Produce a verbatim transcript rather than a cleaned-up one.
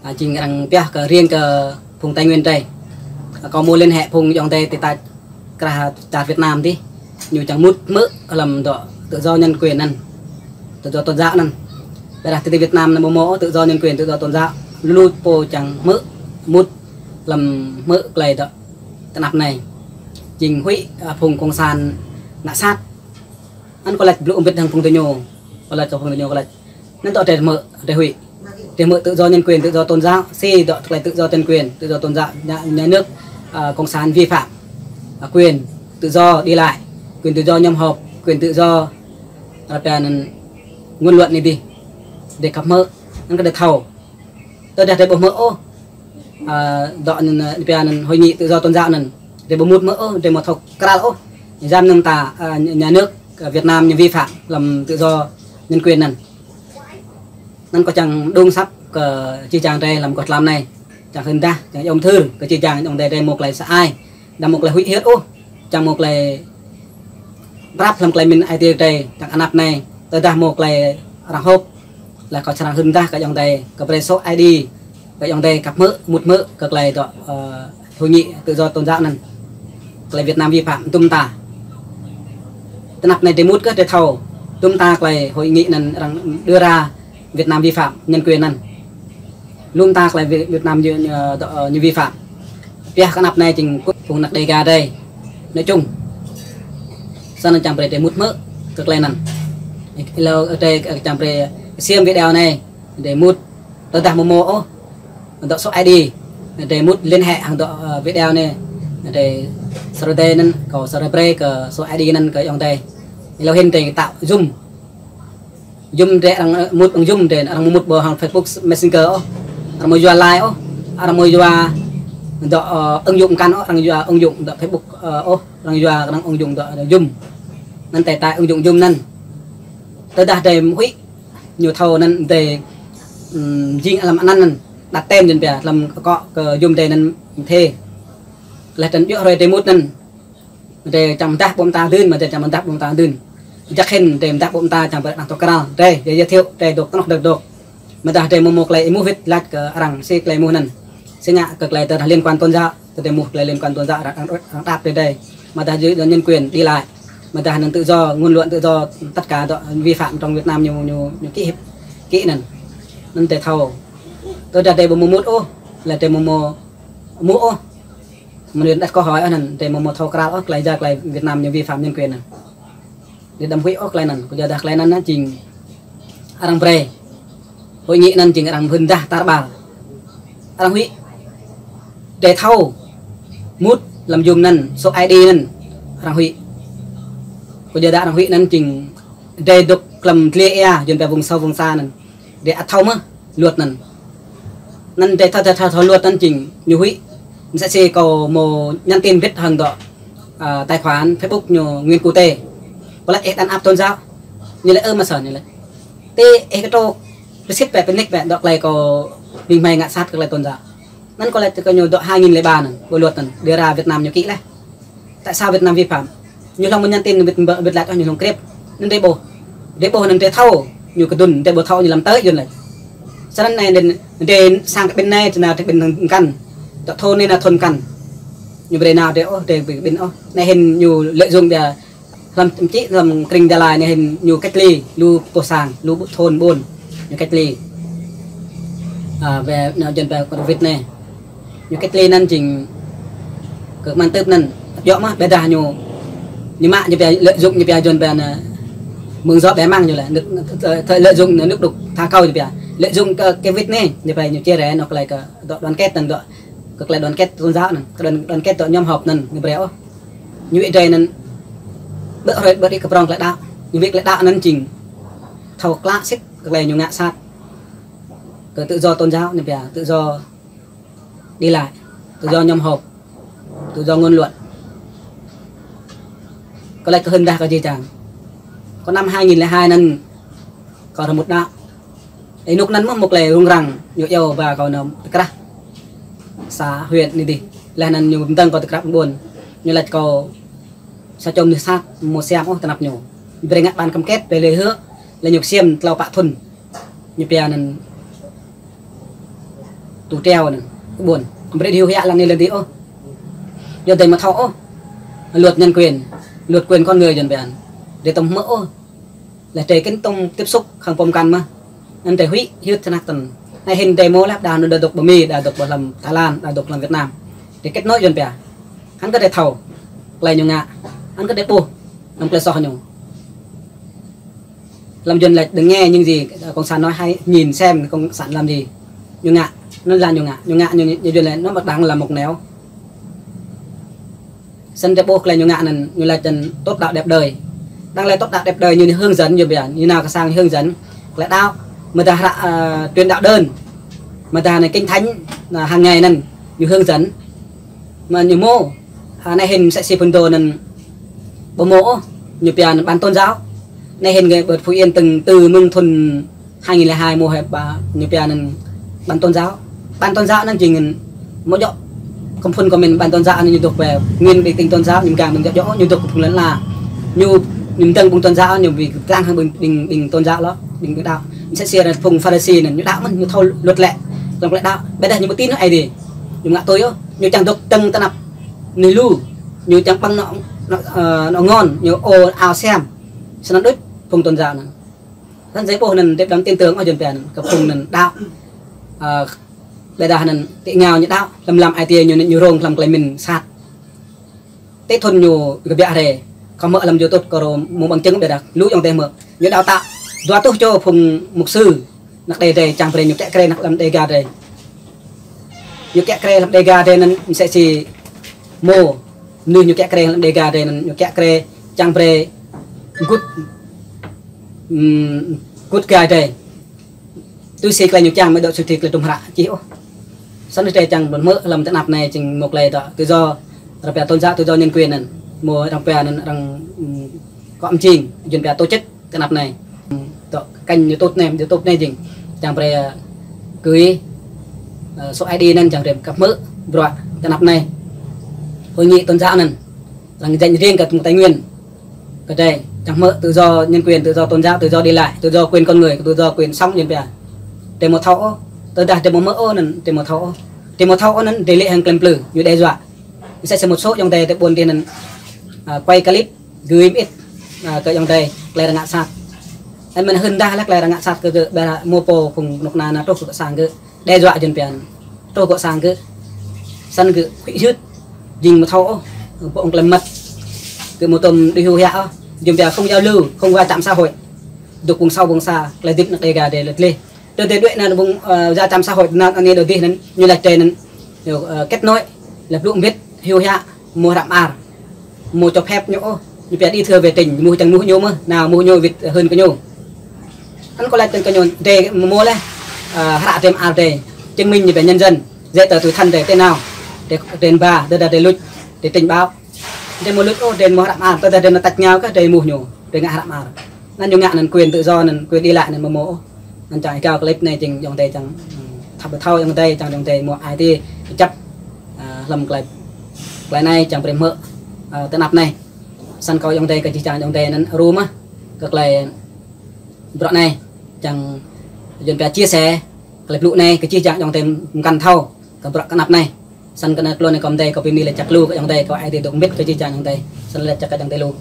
Jing arăng pioh kơ riêng kơ phung Tây Nguyên drei. Kâo mâo liên hệ phung ayŏng adei ti tač krah čar Việt Nam dih. Ñu čiăng mŭt hmư̆ hlăm dŏ tự do nhân quyền anăn, tự do tôn giáo anăn. Ƀiădah ti Việt Nam anăn amâo mâo tự do nhân quyền, tự do tôn giáo. Lu lu pô čiăng hmư̆, mŭt hlăm hmư̆ klei dŏ ti anăp anei. Jing huĭ, a, phung cộng sản ngă sat. Anăn kâo lač blŭ mbĭt hŏng phung diñu. Kâo lač kơ phung diñu, kâo lač, anăn dŏ drei hmư̆, drei huĭ. Drei hmư̆ tự do nhân quyền, tự do tôn giáo, si dŏ klei tự do nhân quyền, tự do tôn giáo, nhà, nhà nước, à, cộng sản vi phạm, à, quyền tự do đi lại, quyền tự do nhóm họp, quyền tự do, à, ngôn luận anei dih. Drei khăp hmư̆, anăn kơ drei thâo. Tơdah drei ƀu hmư̆ ôh, a, dŏ anăn, a, pia anăn hội nghị tự do tôn giáo anăn, drei ƀu mŭt hmư̆ ôh, drei amâo thâo kral ôh. Djam anăn ta, a, nhà nước, a, Việt Nam ñu vi phạm hlăm tự do nhân quyền anăn. Anăn kâo čiăng mđung asăp kơ jih jang drei hlăm kơ tlam anei. Čiăng hưn dah, čiăng iêu mthưr kơ jih jang ayŏng adei drei mâo klei sa ai. Đăm mâo klei huĭ hyưt ôh, čiăng mâo klei prăp hlăm klei mĭn ai tiê drei, čiăng anăp anei, tơdah mâo klei arăng họp, leh kâo srăng hưn dah kơ ayŏng adei, kơ brei số ai đi, kơ ayŏng adei khăp hmư̆, mŭt hmư̆ kơ klei dŏ, ơ, hội nghị tự do tôn giáo anăn. Klei Việt Nam vi phạm, dŭm mta. Ti anăp anei drei mŭt kơ drei thâo, dŭm mta klei hội nghị anăn arăng đưa ra Việt Nam vi phạm nhân quyền anăn. Lu mta klei Việt, Việt Nam ñu, ñu, ơ, ñu vi phạm. Pioh kơ anăp anei jing kŭt phung anak Đêga drei. Nói chung. Snăn čiăng brei drei mŭt hmư̆ kơ klei anăn. Êlâo drei, ơ, čiăng brei ksiêm video anei. Drei mŭt tơdah amâo mâo ôh dŏ số ai đi. Drei mŭt liên hệ hŏng dŏ, ơ, video anei. Drei srei anăn, kâo srei brei kơ số ai đi anăn kơ ayŏng adei. Êlâo hĭn drei tạo Zoom. Zoom drei arăng, ơ, mŭt hŏng Zoom drei, arăng amâo mŭt ƀơ hŏng Facebook Messenger ôh. Arăng amâo yua Line ôh. Arăng amâo yua dŏ, ơ, ứng dụng mkăn ôh, arăng yua ứng dụng dŏ Facebook, ơ, ôh. Arăng yua knŏng ứng dụng dŏ Zoom. Anăn drei tải ứng dụng Zoom anăn. Tơdah drei huĭ ñu thâo anăn drei, ưm, jing hlăm anăn anăn. Đặt tên anăn pia, hlăm kŏ kơ Zoom drei anăn mthê. Leh anăn djŏ hruê drei mŭt anăn. Drei čiăng mdah ƀô̆ mta dưn, amâodah čiăng mdah ƀô̆ mta dưn. Jăk hĭn drei mdah ƀô̆ mta čiăng brei arăng thâo kral. Drei, drei giới thiệu, drei dôk tơnŏh dôk dôk. Amâodah drei amâo mâo klei êmuh wĭt lač kơ arăng si klei êmuh anăn. Si ngă kơ klei tơdah liên quan tôn giáo, tơdah êmuh klei liên quan tôn giáo arăng, arăng, arăng đáp drei drei. Amâodah tự do nhân quyền đi lại. Amâodah anăn tự do ngôn luận, tự do tất cả dŏ vi phạm trong Việt Nam ñu, ñu, ñu ký hiệp, ký anăn. Anăn drei thâo. Tơdah drei amâo mŭt ôh, leh drei amâo mâo êmuh ôh. Mnuih đăt kơ hŏi anăn, drei amâo mâo thâo kral ôh klei ya klei Việt Nam ñu vi phạm nhân quyền anăn. Drei đăm huĭ ôh klei anăn, kyuadah klei anăn anăn jing arăng brei. Hội nghị anăn jing arăng hưn dah tar ƀar. Arăng huĭ. Drei thâo. Mŭt hlăm Zoom anăn, số ai đi anăn. Arăng huĭ. Kyuadah arăng huĭ anăn jing drei dôk hlăm dliê êa, yuăn pia vùng sâu vùng xa anăn. Drei ăt thâo mơh luật anăn. Anăn drei thâo, thâo, thâo, thâo luật anăn jing ñu huĭ. Msĕ si kâo mâo nhắn tin mbĭt hŏng dŏ, à, tài khoản Facebook ñu Nguyễn Cù Tê. Kâo lač ih đàn áp tôn giáo. Ñu lač ơ msĕ ñu lač. Ti ih ktrŏ pơsit pĕ pơnik pĕ dŏ klei kâo bi hmei ngă sat kơ klei tôn giáo. Anăn kâo lač kơ ñu dŏ hai nghìn lẻ ba anăn, bộ luật anăn, đưa ra Việt Nam ñu ký leh. Tại sao Việt Nam vi phạm? Ñu hlŏng mâo nhắn tin wĭt, wĭt lač ôh ñu hlŏng krip. Anăn drei ƀuh. Drei ƀuh anăn drei thâo. Ñu kdŭn, drei ƀuh thâo ñu lăm tơi yuăn lač. Snăn anei drei, drei sang kƀĭn anei, drei nao drei kƀĭn mkăn. Dŏ thôn anei nao thôn mkăn. Ñu brei nao drei ôh, drei bi kƀĭn ôh. Anei hĭn ñu lợi dụng ƀiă hlăm mčĭ, hlăm krĭng Gia Lai anei hĭn ñu cách ly, lu pô sang, lu thôn ƀuôn, ñu cách ly. À, về nao jăn ba Covid anei. Ñu cách ly anăn jing kơ kman tưp anăn, djŏ mơh ƀiădah ñu, ñu mă ñu pia lợi dụng ñu pia yuăn pia anăn, mơ̆ng dŏ bĕ mang ñu lĕ, nước, lợi dụng nước đục thả câu ñu pia. Lợi dụng kơ Covid anei, ñu pia ñu chia rẽ anôk klei kơ dŏ đoàn kết anăn dŏ, kơ klei đoàn kết tôn giáo anăn, kơ đoàn, đoàn kết dŏ nhóm họp anăn, ñu brei ôh. Ñu wĭt drei anăn, ƀơ̆ hruê ƀơ̆ đĭ kơ prŏng klei đăo, ñu wĭt klei đăo anăn jing thâo klă sĭt kơ klei ñu ngă sat. Kơ tự do tôn giáo anăn pia, tự do đi lại, tự do nhóm họp, tự do ngôn luận. Kâo lač kơ hưn dah kơ jih jang. Kơ năm hai nghìn lẻ hai anăn kâo rơmŭt đăo. Ênuk anăn mơh mâo klei rŭng răng, ñu iêu ba kâo nao ti krah xã huyện anei dih. Leh anăn ñu mdơ̆ng kâo ti krah ƀuôn. Ñu lač kâo sa čô mnuih sat, amâo siam ôh ti anăp ñu. Brei ngă bản cam kết, brei lời hứa, leh ñu ksiêm tlâo pă thŭn. Ñu pia anăn Triều anăn, ƀuôn. Brei hiu hiă lăng anei lăng dih ôh. Yua drei amâo thâo ôh luật nhân quyền, luật quyền con người yuăn pia. Drei tăm hmư̆ ôh. Leh drei kĭn tăm tiếp xúc hŏng pô mkăn mơh. Anăn drei huĭ hyưt snăk tăn. Anei hĭn drei mâo leh đa anăn đa dôk ƀơ Mi, đa dôk ƀơ hlăm Thái Lan, đa dôk hlăm Việt Nam. Drei kết nối yuăn pia. Hăng kơ drei thâo klei ñu ngă. Hăng kơ drei ƀuh hlăm klei soh ñu. Hlăm yuăn lač đừng nghe những gì cộng sản nói, hãy nhìn xem cộng sản làm gì. Ñu ngă, anăn lač ñu ngă, ñu ngă ñu, ñu yuăn lač nó mà đang là một nẻo. Snăn drei ƀuh klei ñu ngă anăn, ñu lač anăn tốt đạo đẹp đời. Đang lač tốt đạo đẹp đời ñu hướng dẫn ñu pia, ñu nao kơ sang hướng dẫn klei đăo. Mdah hră, à, truyền đạo đơn. Mdah anei kinh thánh, à, hàng ngày anăn ñu hướng dẫn. Mă ñu mâo, à, anei hĭn msĕ si phŭn dô anăn ƀu mâo ôh, ñu pia anăn ban tôn giáo. Anei hĭn gơ̆ ƀơ Phú Yên từng từ mơ̆ng thŭn hai nghìn lẻ hai mâo hĕ ba ñu pia anăn ban tôn giáo. Ban tôn giáo anăn jing anăn mâo djŏ kăm phŭn kơ mĭn ban tôn giáo anăn ñu dôk ƀơ nguyên ƀing tin tôn giáo ñu mgang ƀing djŏ djŏ ñu dôk kơ phung lăn ala. Ñu, ñu mdơ̆ng ƀing tôn giáo ñu bi ktang hăng ƀing, ƀing, ƀing tôn giáo lŏ, ƀing, ƀing đăo. Msĕ si anăn phung Pharisi anăn ñu đăo mơh, ñu thâo luật lệ. Hlăm klei đăo, ƀiădah ñu ƀu tin ôh Aê Diê. Ñu ngă tui ôh, ñu čiăng dôk dơ̆ng tơ anăp mnuih lu, ñu čiăng ƀơ̆ng anôk, anôk, ơ, anôk ngôn, ñu ôh ao siam. Snăn đuč phung tôn giáo anăn. Snăn drei ƀuh anăn drei đăm tin tưởng ôh yuăn pia anăn, kơ phung anăn đăo. Ơ, ƀiădah anăn ti êngao ñu đăo, hlăm lam ai tiê ñu, ñu rông hlăm klei mĭn sat. Ti thŭn ñu kbiă hriê, kâo hmư̆ hlăm YouTube kơ rô mâo bằng chứng ƀiădah lu ayŏng adei hmư̆. Ñu đào tạo dua êtuh čô phung mục sư, anak Đê drei čiăng brei ñu kiă kriê anak hlăm Đêga drei. Ñu kiă kriê hlăm Đêga drei anăn msĕ si mâo, mnuih ñu kiă kriê hlăm Đêga drei anăn ñu kiă kriê čiăng brei gŭt, ưm, gŭt gai drei. Tui si klei ñu čiăng mơ̆ dôk sui ti klei hdruôm hră čih ôh. Snăn drei čiăng ƀuh hmư̆ hlăm ti anăp anei jing mâo klei dôk tự do, arăng pia tôn giáo tự do nhân quyền anăn. Mâo arăng pia anăn arăng, ưm, kŏ mjing, yuăn pia tổ chức ti anăp anei. Dôk kênh YouTube anei, YouTube anei jing. Čiăng brei, ơ, gui, ơ, số ai đi anăn čiăng brei kăp hmư̆ bruă ti anăp anei. Hội nghị tôn giáo anăn. Arăng dành riêng kơ Tây Nguyên. Kơ drei, čiăng hmư̆ tự do nhân quyền, tự do tôn giáo, tự do đi lại, tự do quyền con người, tự do quyền sống yuăn pia. Drei amâo thâo ôh, tơdah drei amâo hmư̆ ôh anăn, drei amâo thâo ôh. Drei amâo thâo ôh anăn, drei lĕ hŏng klei mplư, ñu đe dọa. Msĕ si một số ayŏng adei ti ƀuôn dih anăn, à, quay clip, gửi mơĭt, à, kơ ayŏng adei, klei arăng ngă sat. Anăn mĭn hưn dah leh klei arăng ngă sat kơ gơ̆, ƀiădah mâo pô phung knŭk kna nao truh kơ sang gơ̆. Đe dọa yuăn pia anăn. Truh kơ sang gơ̆. Snăn gơ̆ huĭ hyưt. Jing amâo thâo ôh. Ƀuh hŏng klei mmăt. Gơ̆ amâo tuôm đĭ hiu hiă ôh. Yuăn pia không giao lưu, không va chạm xã hội. Dôk ƀuôn sâo ƀuôn sa, klei hdĭp anak Đêga drei lĕ dleh. Tơ drei đuĕ anăn ƀuôn, ơ, va chạm xã hội anăn anei dôk dih anăn, ñu lač drei anăn, ñu, ơ, kết nối, leh blŭ mbĭt, hiu hiă, mâo hră mơar. Mâo cho phép ñu ôh, ñu pia đi thưa về tỉnh, mâo čiăng mâo ñu mơh, nao mâo ñu wĭt hưn kơ ñu. Anăn kâo lač tăn kơ ñu, drei mâo leh, ơ, hră drei mơar drei, chứng minh ñu pia nhân dân, giấy tờ tùy thân drei, ti nao, drei, drei ba, tơdah drei luč, drei trình báo. Drei mâo luč ôh, drei mâo hră mơar, tơdah drei nao tač êngao kơ drei mâo ñu, drei ngă hră mơar. Anăn ñu ngă anăn quyền tự do, anăn quyền đi lại anăn mâo mâo ôh. Anăn čiăng êgao klei anei jing ayŏng adei čiăng, ưm, thâo bi thâo ayŏng adei, čiăng ayŏng adei mâo ai tiê, kjăp, ơ, hlăm klei, klei anei čiăng brei hmư̆, ơ, ti anăp anei. Snăn kâo ayŏng adei kơ jih jang ayŏng adei anăn ru mơh, kơ klei bruă anei, čiăng yuăn pia chia sẻ, klei blŭ anei kơ jih jang ayŏng adei mkăn thâo, kơ bruă ti anăp anei. Snăn kơ anăn tluôn anei kâo mdei kâo bi mni lač jăk lu kơ ayŏng adei, kơ Aê Diê dôk mbĭt kơ jih jang ayŏng adei. Snăn lač jăk kơ ayŏng adei lu.